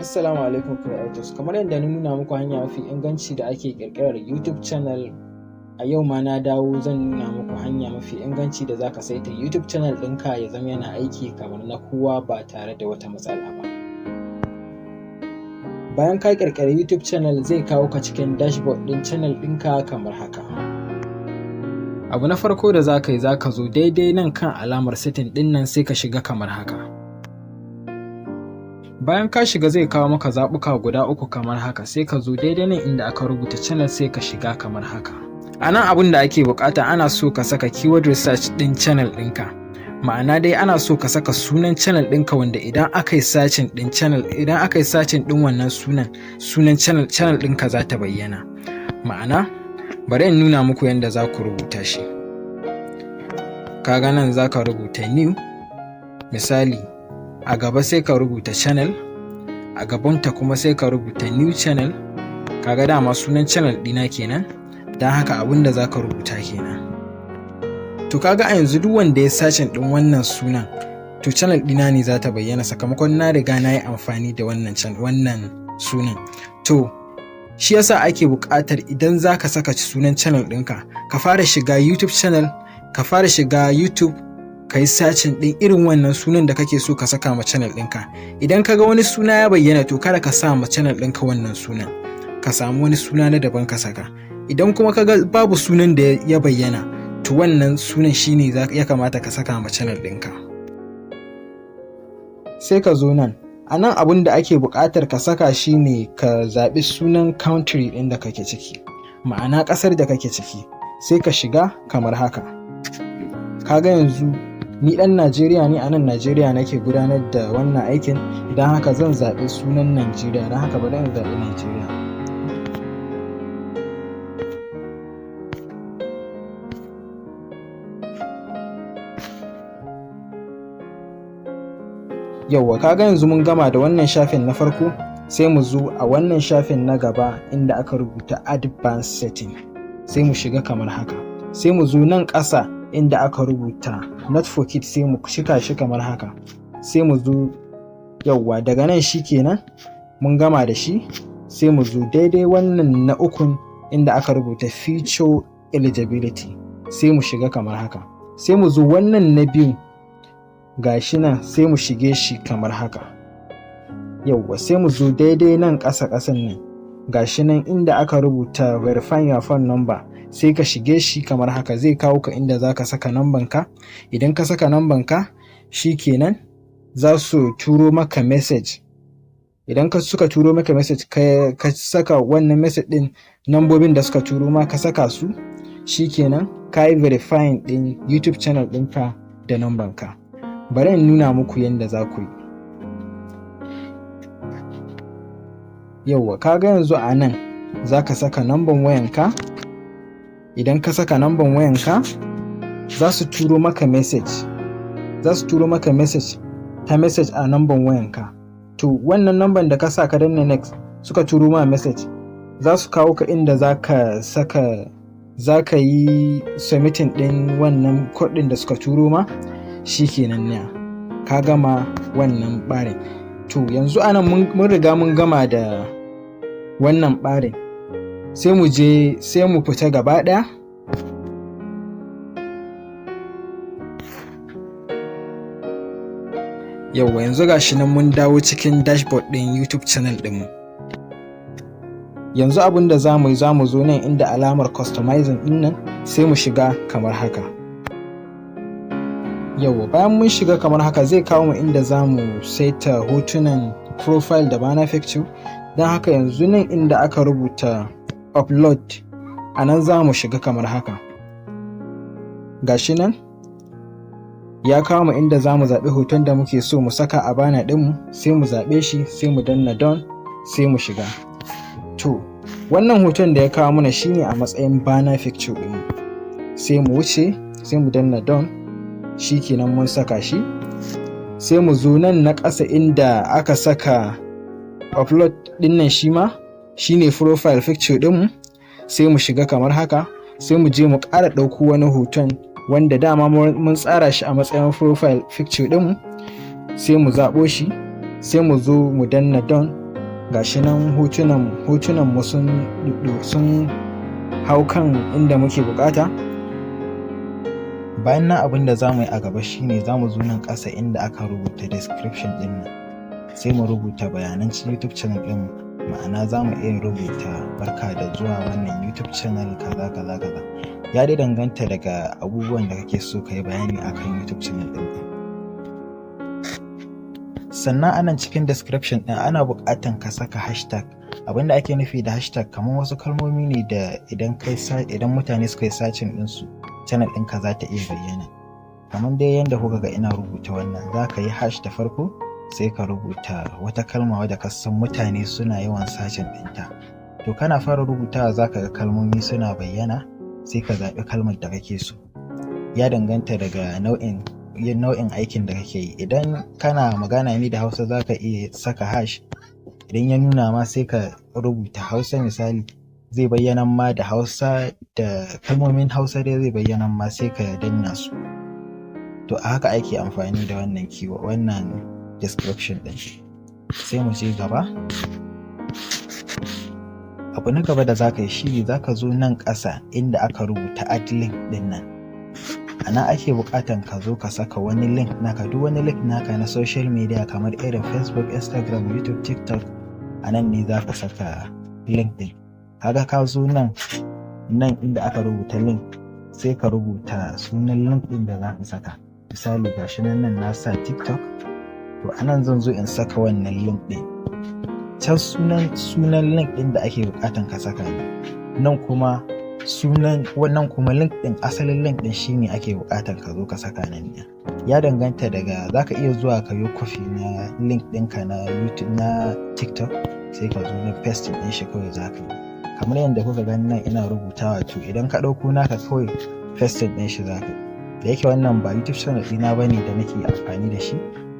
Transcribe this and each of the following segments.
Assalamu alaikum creators. Kamar yadda na nuna muku hanya mafi inganci da ake ƙirƙirar YouTube channel, a yau ma na dawo zan nuna muku hanya mafi inganci da zaka saita YouTube channel ɗinka ya zama yana aiki kamar na kowa ba tare da wata matsala ba. Bayan ka ƙirƙiri YouTube channel, zai kawo ka cikin dashboard ɗin channel ɗinka kamar haka. Abu na farko da za ka yi, za ka zo daidai nan kan alamar setting ɗin nan, sai ka shiga kamar haka. Bayan ka shiga, zai kawo maka zaɓuka guda uku kamar haka. Sai ka zo daidai nan inda aka rubuta channel, sai ka shiga kamar haka. A nan abin da ake bukata, ana so ka saka keyword research ɗin channel ɗinka. Ma'ana dai, ana so ka saka sunan channel ɗinka wanda idan aka yi searching ɗin channel, idan aka yi searching ɗin wannan sunan, sunan channel ɗinka za ta bayyana. Ma'ana, bari in nuna muku yadda za ku rubuta shi. Kaga nan za ka rubuta new, misali, a gaba sai ka rubuta channel, a gabanta kuma sai ka rubuta new channel. Kaga dama sunan channel ɗina kenan, don haka abin da za ka rubuta kenan. To kaga a yanzu duk wanda ya searching ɗin wannan sunan, to channel ɗina ne za ta bayyana, sakamakon na riga na yi amfani da wannan sunan. To shi yasa ake buƙatar idan za ka saka sunan channel ɗinka, ka fara shiga YouTube channel, ka fara shiga YouTube, ka yi searching ɗin irin wannan sunan da kake so ka saka ma channel ɗinka. Idan ka ga wani suna ya bayyana, to kada ka sa ma channel ɗinka wannan sunan, ka samu wani suna na daban ka saka. Idan kuma ka ga babu sunan da ya bayyana, to wannan sunan shine ya kamata ka saka ma channel ɗinka. Sai ka zo nan. A nan abin da ake buƙatar ka saka shine ka zaɓi sunan country ɗin da kake ciki, ma'ana ƙasar da kake ciki. Sai ka shiga kamar haka. Kaga yanzu ni ɗan Najeriya ne, a nan Najeriya nake gudanar da wannan aikin, don haka zan zaɓi sunan Najeriya. Don haka bari in zaɓi Najeriya. Yauwa, kaga yanzu mun gama da wannan shafin na farko. Sai mu zo a wannan shafin na gaba inda aka rubuta advanced setting, sai mu shiga kamar haka. Sai mu zo nan ƙasa inda aka rubuta not for kids, sai mu cika shi kamar haka. Sai mu zo, yauwa, daga nan shi kenan mun gama da shi. Sai mu zo daidai wannan na ukun inda aka rubuta feature eligibility, sai mu shiga kamar haka. Sai mu zo wannan na biyu, gashi nan, sai mu shige shi kamar haka. Yauwa, sai mu zo daidai nan ƙasa ƙasan nan, gashi nan inda aka rubuta verify your phone number, sai ka shige shi kamar haka. Zai kawo ka inda za ka saka namban ka. Idan ka saka namban ka, kenan za su turo maka message. Idan ka suka turo maka message, ka saka wannan message din, nambobin da suka turo ma ka saka su, shikenan ka yi verifying din YouTube channel ɗinka da namban ka. Bari in nuna muku yadda za ku yi. Yauwa, kaga yanzu a nan za ka saka namban wayanka. Idan ka saka namban wayanka, za su turo maka message, za su turo maka message ta message a namban wayanka. To wannan namban da ka sa, ka danna next, suka turo ma message, za su kawo ka inda za ka saka, za ka yi submitting din wannan code din da suka turo ma. Shikenan ne, ka gama wannan ɓarin. To yanzu anan mun riga mun gama da wannan ɓarin. Sai mu je, sai mu fita gaba ɗaya. Yauwa, yanzu gashi nan mun dawo cikin dashboard ɗin YouTube channel ɗinmu. Yanzu abin da za mu yi, za mu zo nan inda alamar customizing ɗin nan, sai mu shiga kamar haka. Yauwa, bayan mun shiga kamar haka, zai kawo mu inda za mu saita hotunan profile da banner picture. Don haka yanzu nan inda aka rubuta upload, a nan za mu shiga kamar haka. Gashi nan ya kawo mu inda za mu zaɓi hoton da muke so mu saka a banner ɗinmu. Sai mu zaɓe shi, sai mu danna done, sai mu shiga. To wannan hoton da ya kawo mana shine a matsayin banner picture ɗinmu. Sai mu wuce, sai mu danna done. Kenan mun saka shi. Sai mu zo nan na ƙasa inda aka saka upload ɗin nan, shi ma shine profile picture ɗinmu. Sai mu shiga kamar haka. Sai mu je mu ƙara ɗauko wani hoton wanda dama mun tsara shi a matsayin profile picture ɗinmu. Sai mu zaɓo shi, sai mu zo mu danna done. Gashi nan hotunan mu sun hau kan inda muke bukata. Bayan nan, abin da za mu yi a gaba shine za mu zo nan ƙasa inda aka rubuta description ɗin nan, sai mu rubuta bayanan YouTube channel ɗin. Ma'ana, za mu iya rubuta "Barka da zuwa wannan YouTube channel", kaza kaza kaza. Ya dai danganta daga abubuwan da kake so ka yi bayani akan YouTube channel ɗinka. Sannan anan cikin description ɗin ana buƙatan ka saka hashtag. Abinda ake nufi da hashtag, kamar wasu kalmomi ne da idan mutane suka yi searching ɗinsu, channel ɗinka za ta iya bayyana. Kamar dai yadda kuka ga ina rubuta wannan, za ka yi hash da farko, sai ka rubuta wata kalma wadda ka san mutane suna yawan searching ɗinta. To, kana fara rubutawa za ka ga kalmomi suna bayyana, sai ka zaɓi kalmar da kake so. Ya danganta daga nau'in aikin da kake yi. Idan kana magana ne da Hausa, za ka iya saka hash. Idan ya nuna ma, sai ka rubuta Hausa. Misali, zai bayyana ma da Hausa, da kalmomin Hausa dai zai bayyana ma, sai ka danna su. To, a haka ake amfani da wannan keyword, wannan description ɗin. Sai mu je gaba. Abu na gaba da za ka yi shi ne za ka zo nan ƙasa inda aka rubuta "add link" ɗin nan. A nan ake buƙatan ka zo ka saka wani link naka, duk wani link naka na social media kamar irin Facebook, Instagram, YouTube, TikTok. A nan ne za ka saka link ɗin. Kaga ka zo nan inda aka rubuta link, sai ka rubuta sunan link ɗin da za ka saka. Misali, gashi nan na sa TikTok. To, a nan zan zo in saka wannan link ɗin. Can sunan link ɗin da ake buƙatan ka saka ne. Nan kuma sunan wannan kuma link ɗin, asalin link ɗin shine ake buƙatan ka zo ka saka nan ne. Ya danganta daga, za ka iya zuwa ka yi kwafi na link ɗinka na YouTube, na TikTok, sai ka zo na pasting ɗin shi kawai za ka yi. Kamar yadda kuka gani nan ina rubutawa. To, idan ka ɗauko naka, kawai pasting ɗin shi za ka yi. Da yake wannan ba YouTube channel ɗina ba ne da nake amfani da shi,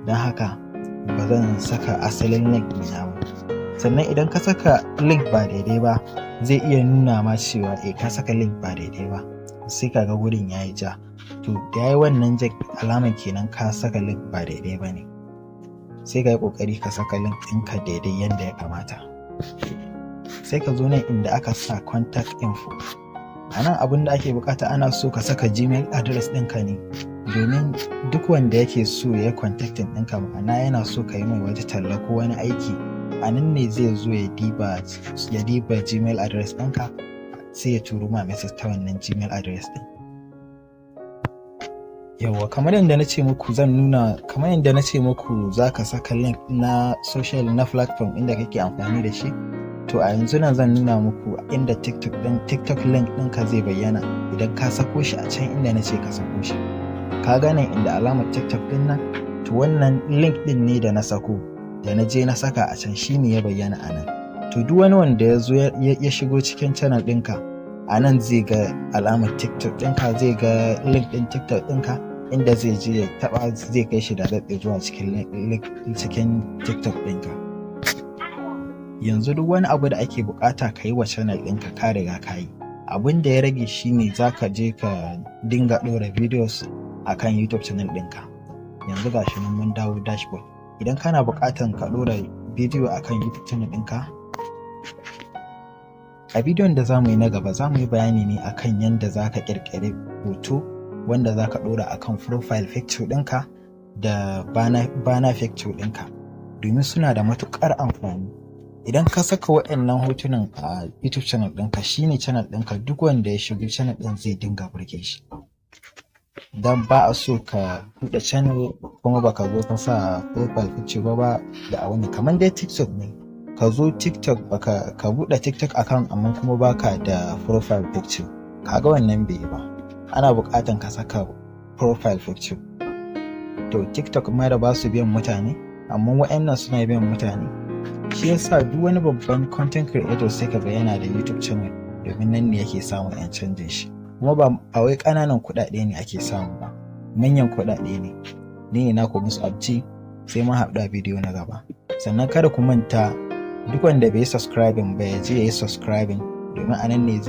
don haka ba zan saka asalin link ɗina ba. Sannan idan ka saka link ba daidai ba, zai iya nuna ma cewa eh, ka saka link ba daidai ba, sai ka ga wurin ya yi ja. To, da ya yi wannan jan alaman kenan ka saka link ba daidai ba ne. Sai ka yi ƙoƙari ka saka link ɗinka daidai yadda ya kamata. Sai ka zo nan inda aka sa contact info. A nan abin da ake bukata, ana so ka saka Gmail address ɗinka ne, domin duk wanda yake so ya yi contacting ɗinka, ma'ana yana so ka yi mai wata talla ko wani aiki, a nan ne zai zo ya diba Gmail address ɗinka, sai ya turo ma message ta wannan Gmail address ɗin. Yawwa, kamar yadda na ce muku zan nuna, kamar yadda na ce muku za ka saka link na social na platform inda kake amfani da shi. To, a yanzu nan zan nuna muku inda TikTok link ɗinka zai bayyana idan ka sako shi a can inda na ce ka sako shi. Ka gane inda alamar TikTok ɗin nan? To, wannan link ɗin ne da na sako, da na je na saka a can, shine ya bayyana a nan. To, duk wani wanda ya zo ya shigo cikin channel ɗinka, a nan zai ga alamar TikTok ɗinka, zai ga link ɗin TikTok ɗinka, inda zai je ya taɓa, zai kai shi da zuwa cikin TikTok ɗinka. Yanzu duk wani abu da ake bukata ka yi wa channel ɗinka ka riga ka yi. Abin da ya rage shine za ka je ka dinga ɗora videos a kan YouTube channel ɗinka. Yanzu ga shi nan mun dawo dashboard. Idan kana bukatan ka ɗora bidiyo a kan YouTube channel ɗinka, a bidiyon da za mu yi na gaba za mu yi bayani ne akan yadda za ka ƙirƙiri hoto wanda za ka ɗora akan profile picture ɗinka da banner picture ɗinka, domin suna da matuƙar amfani. Idan ka saka waɗannan hotunan a YouTube channel ɗinka, shine channel ɗinka, duk wanda ya shigo channel ɗin zai dinga burge shi. Don ba a so ka buɗe channel kuma baka zo ka sa profile picture ba da a wani, kamar dai TikTok ne, ka zo TikTok baka ka buɗe TikTok account amma kuma baka da profile picture, kaga wannan bai ba. Ana buƙatan ka saka profile picture. To, TikTok ma da ba su biyan mutane, amma wa'annan suna biyan mutane. Shi yasa duk wani babban content creator sai kaga yana da YouTube channel, domin nan ne yake samun 'yan canjin shi. Kuma ba a wai ƙananan kuɗaɗe ne ake samu ba, manyan kuɗaɗe ne. Ni ne naku Musu Abji, sai mun haɗu a bidiyo na gaba. Sannan kada ku manta, duk wanda bai yi subscribing ba, ya je ya yi subscribing, domin a nan ne zai